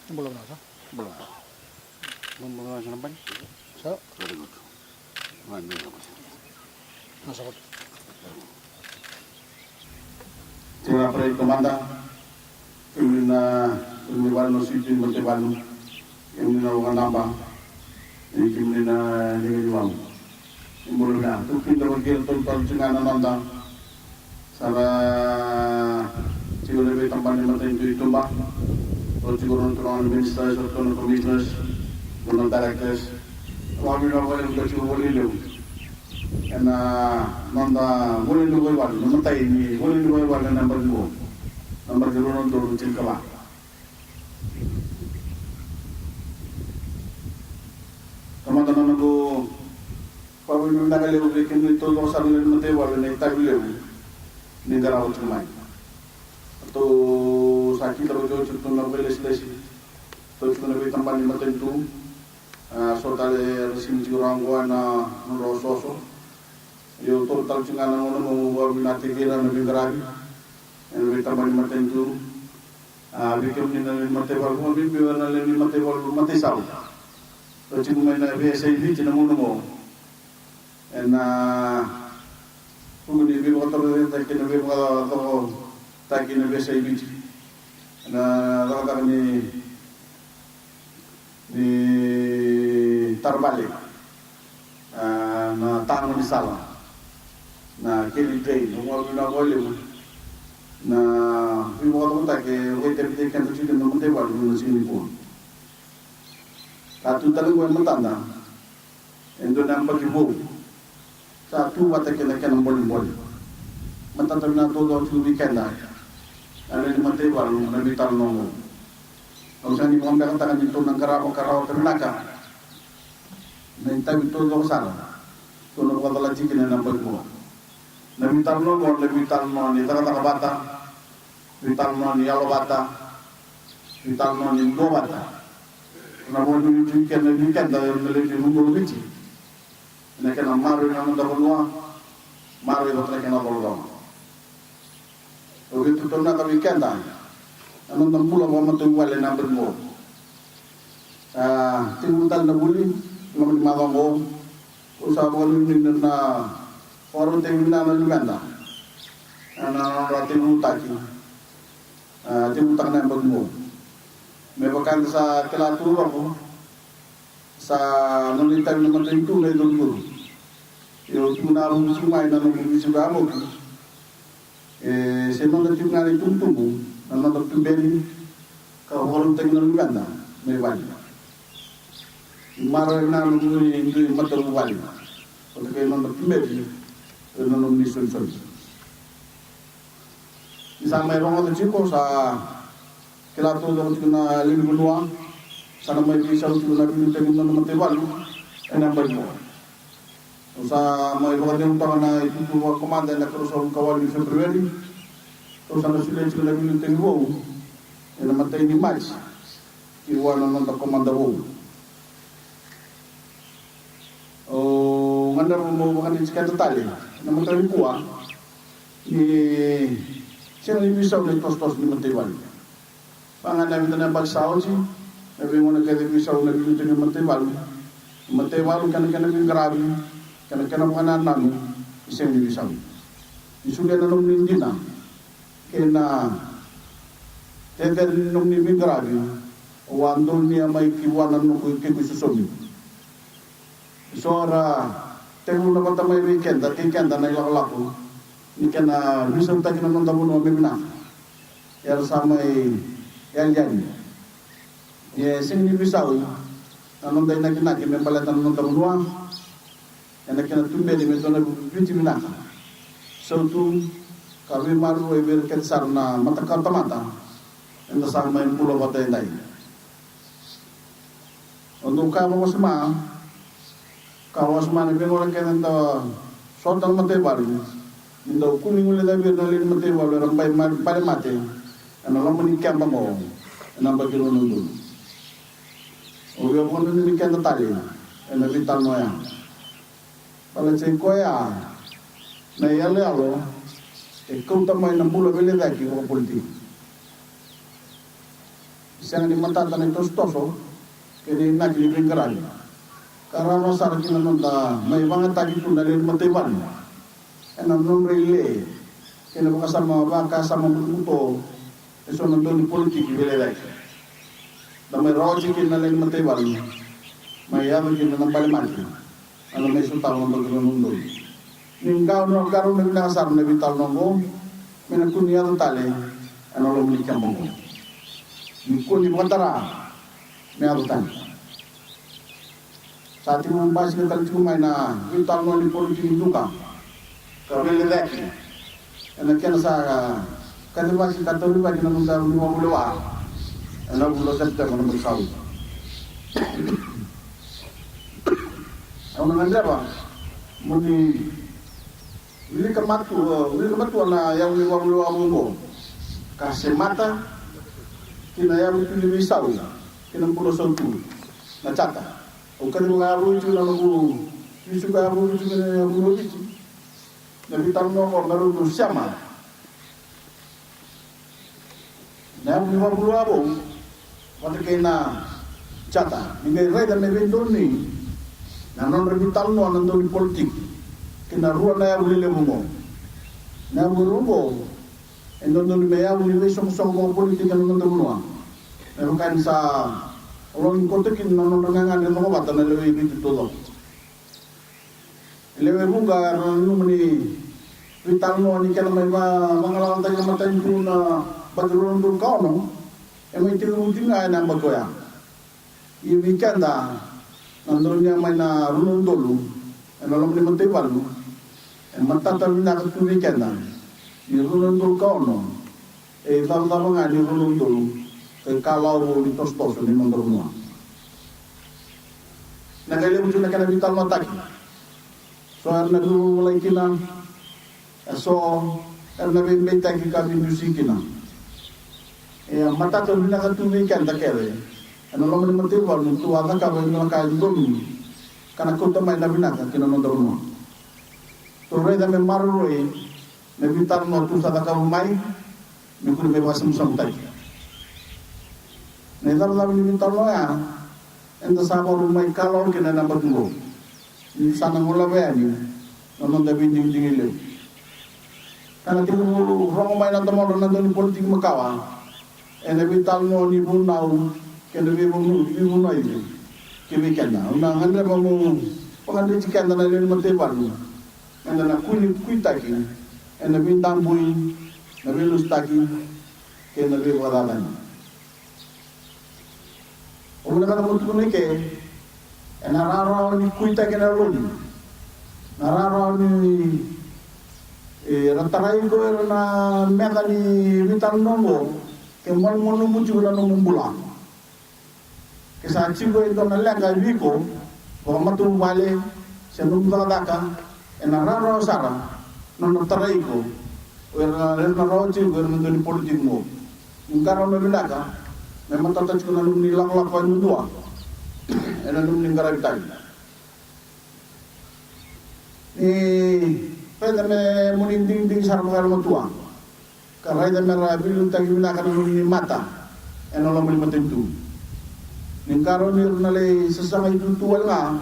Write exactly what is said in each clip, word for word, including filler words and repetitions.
Bula vinaka sara. Bula vinaka. Bula vinaka sara na bani. Sa. Very good. Vinaka vinaka. Na sa koto. Tiko na parade komada. Kemuni na, kemuni vale na sui tiko ni mataivalu. Kemuni na vakadaba. Kemuni na liga ni valu. Ni bula vinaka. Tou kidavaki ira tolu tolu tiko ga na noda. Sa ra tiko na veitabana ni matanitu i tuba. Tou tiko na turaga na ministers, tou na commissioners, tou na directors. Vakavinaka vakavinaka tiko voli levu. Ena noda voli ni vaivalu, na matai ni voli ni vaivalu ena yabaki qo. Na yabaki rua na udolu tinikava. Tamata na noqu vakavinavinaka levu vei kemuni taucoko sara na lewe ni mataivalu ena itavi levu ni qarava tiko mai. Tou sa kidavaki oti tu na vakailesilesi. Tou tiko na veitabana ni matanitu. A, so tale era simi tiko rawa qo ena nodra osooso. Io, toro tale tiko ga na gauna mo vakavinavinakataki ira na veiqaravi ena veitabana ni matanitu. A, vei kemuni na lewe ni mataivalu, vakabibi na lewe ni mataivalu, mataisau. Tou tiko mai na veiyasai Viti na gauna qo. Ena vuku ni veivakatorocaketaki kei na veivakacokotaki na veiyasai Viti. Ena cakacaka ni, ni tara vale. A, na tago ni sala. Na keli drain, na gauna vinaka vakalevu. Na veivakacokotaki e vakaitavitaki keda tiko kina na mataivalu na siga nikua. Sa tu tale qo e matada e dua na yabaki vou. Sa tu vata kei na kena bolebole. Matata vinaka taucoko tiko vei keda na lewe ni mataivalu na veitalanoa qo. Au sega ni vakabekataka ni tou na qarava ka rawata vinaka na itavi taucoko sara tou na vakacalati kina ena yabaki qo. Na veitalanoa qo na veitalanoa ni cakacaka vata, veitalanoa ni yalo vata, veitalanoa ni dua vata. Na vakanuinui keda vei keda na lewe ni vanua o Viti ena kena maroroi na noda vanua, maroroi vata na kena colacola. Au via tautaunaka vei keda na noda bula vakamatavuvale ena yabaki qo. A, tekivu tale na vuli, loma ni macawa qo. Au sa vakanuinui na vakarautaki vinaka na luveda ena nodra tekivutaki. A, tekivutaka na yabaki qo. Me vaka eda sa kila tu vaqo, sa nona itavi na matanitu na icurucuru. Io, tu na vuku mai na noqu veisiko yavoki. E se noda tiko ga na itubutubu na noda tuberi ka vakarautaki na luveda mai vale. Ni maroroi na noda dui matavuvale vata kei na noda tuberi ena nomuni solisoli. Ni sa mai rogoca tiko sa kila taucoko tiko na lewe ni vanua sa na mai veisau tiko na veiliutaki ni noda mataivalu ena yabaki qo. Au sa mai vakacegu toka na itutu vakakomada ena ka ruasagavulu ka walu ni February. Au sa na solia tiko na veiliutaki vou ena imatai ni Maji ki vua na noda komada vou. Au gadreva meu vakadreti keda tale ena mataka nikua ni sega ni veisau na itosotoso ni mataivalu. Vaka ga na vica na yabaki sa oti, na veigauna kece e veisau na veiliutaki ni mataivalu. Mataivalu kei na kena veiqaravi kei na kena vakanananu e sega ni veisau. Ni solia na nomuni dina kei na cecere ni nomuni veiqaravi, au a donuya mai ki vua na noqu ikeku isosomi. Eso era tekivuna vata mai vei keda, kei keda na ilakolako ni kena veisautaki na noda vanua me vinaka. Era sa mai yali yani. E sega ni veisau na noda inakinaki me baleta na noda vanua ena kena tuberi me dua na Viti vinaka, sautu ka veimaroroi vei ira kece sara na mataka tamata eda sa mai bula vata edai. Au dau kaya vakawasoma, kaya vakawasoma na veigauna kece da sota na mataivalu, ni dau kua ni guilecavi ira na lewe ni mataivalu era bai ma-, bale mate ena loma ni keba qo ena yabaki rua na udolu. Au via vakanuinui keda tale ena veitalanoa ya. Baleta sa i koya na iyaloyalo e kauta mai na bula veilecayaki vakapolitiki. Sega ni matata na itosotoso kei na inaki ni veiqaravi ka rawarawa sara ki na noda mai vagataki tu na lewe ni mataivalu ena nodra ile kei na vakasama vakasama butobuto eso na dau ni politiki veilecayaki. Da mai rawati kina na lewe ni mataivalu mai yaco kina na bale mate. Ena mai sotava na baki rua na udolu. Ni qarauna, qarauna vinaka sara na veitalanoa oqo me na kua ni yaco tale ena loma ni keba oqo. Ni kua ni vakatara me yaco tale. Sa tiko basika tale tiko mai na veitalanoa ni politiki duka ka veilecayaki. Ena kena sa kacivaki ka taurivaki na noda vunivavu lewa ena vula o Sepiteba na baki sa oti. Au na gadreva mo ni wilika matua, wilika matua na yavu ni vavu lewa oqo ka semata ki na yavu tu ni veisau ki na bula sautu na jata. Au kaciva ka yavu tu na noqu visuka yavu tu na yavu ni Viti. Na veitalanoa oqo me rau tu sema. Na yavu ni vavu lewa vou vata kei na jata ni qai raica me veidonui na nodra veitalanoa na dau ni politiki kei na rua na yavu lelevu oqo. Na yavu rua oqo e dodonu me yavu ni veisoqosoqo vakapolitiki ena noda vanua. Me vaka ni sa logi koto kina na nodra gagadre cokovata na lewe i Viti taucoko. E lewe vuqa era nanuma ni veitalanoa ni kena mai vagalalataki na matanitu na baki rua na udolu ka ono e mai tekivu tiko ga ena yabaki oya. Ia vei keda na dau ni a mai na rua na udolu ena loma ni mataivalu e matata vinaka tu vei keda ni rua na udolu ka ono e icavacava ga ni rua na udolu ka ikalawa vou ni tosotoso ni noda vanua. Na qai levu tu na kena veitalanoataki. So era na veivavalai kina, e so era na veibeitaki ka veidusi kina. E matata vinaka tu vei keda kece ena loma ni mataivalu tu a cakava e dua na ka e donu ka na kauta mai na vinaka ki na noda vanua. Tou raica me maroroi na veitalanoa tu sa cakava mai me kua ni mai vakasamusamutaki. Na icavacava ni veitalanoa oya eda sa vakarau mai kalawa kina ena yabaki oqo ni sa na goleva yani na noda veidigidigi levu. Ka na tekivu rogo mai na domodra na dau ni politiki makawa ena veitalanoa ni vunau kei na veivunau, veivunau ivei kei vei keda. Au na gadreva meu vakadreti keda na lewe ni mataivalu meda na kua ni kuitaki ena veidabui, na veilusitaki kei na veivakacacani. Au vinakata meu tukuna eke ena rawarawa ni kuitaki ena loli, na rawarawa ni, e, ra tarai iko era na meca ni veitalanoa oqo ke malumalumu tiko na nomu bula. Ke sa tiko e dua na leqa vei iko vakamatavuvale se nomu cakacaka, ena rawarawa sara na nona tarai iko o ira na, ira na rawati iko ena dau ni politiki oqo. Ni qarauna vinaka me matata tiko na nomuni lakolako e dua ena nomuni qaravi tale. Ni raica me mo ni digidigi sara vakayalomatua ka raica me ra veiliutaki vinaka na nomuni mata ena loma ni matanitu. Ni qarauni ira na lai sasaga itutu wale ga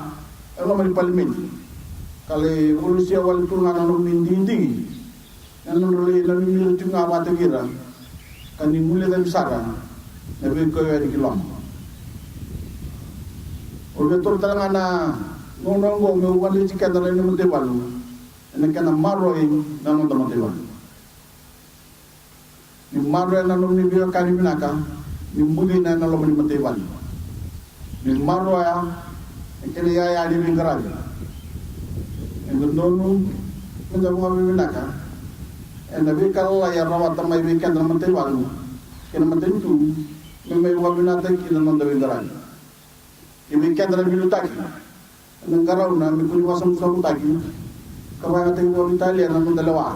e loma ni palimedi ka lai vakalusia wale tu ga na nomuni digidigi. Na nodra lai nanumi ira tiko ga vakataki ira ka ni guilecavi sara na veikau yani ki loma. Au via taura tale ga na gauna oqo meu vakadreti keda na lewe ni mataivalu ena kena maroroi na noda mataivalu. Ni maroroya na nomuni veiwekani vinaka ni bucina ena loma ni mataivalu. Ni maroroya e kena iyaya ni veiqaravi. E dodonu meda vakavinavinaka ena veika lalai e rawata mai vei keda na mataivalu kei na matanitu me mai vakavinakataki kina na noda veiqaravi. Kei vei keda na veiliutaki ena qarauna me kua ni vakasamusamutaki ka vakayagataki vakaveitalia na noda lewa.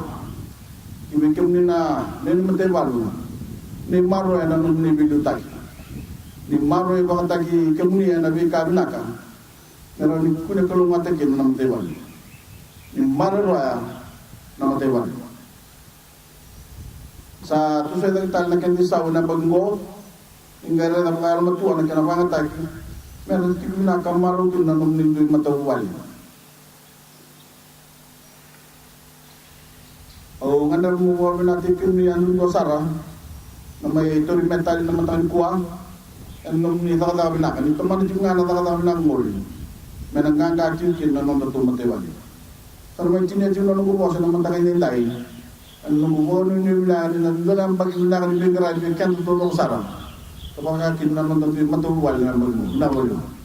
Kei vei kemuni na lewe ni mataivalu, ni maroroya na nomuni veiliutaki. Ni maroroi vakataki kemuni ena veika vinaka me rawa ni kune kalougata kina na mataivalu. Ni maroroya na mataivalu. Sa toso cake tale na kena isau ena yabaki oqo. Ni qai raica vakayalomatua na kena vakayagataki me ra tiko vinaka ka marau kina na nomuni dui matavuvale. Au gadreva meu vakavinavinakataki kemuni yadudua sara na mai tauri mai tale na mataka nikua ena nomuni cakacaka vinaka. Ni tomana tiko ga na cakacaka vinaka qori me na qaqa tiko kina na nodatou matavuvale. Sa na mai tinia tiko na noqu vosa ena mataka edaidai ena noqu vakanuinui vinaka ni na dua na yabaki vinaka ni veiqaravi vei keda taucoko sara. Ka vaka kina na noda dui matavuvale na yabaki vinaka vakalevu.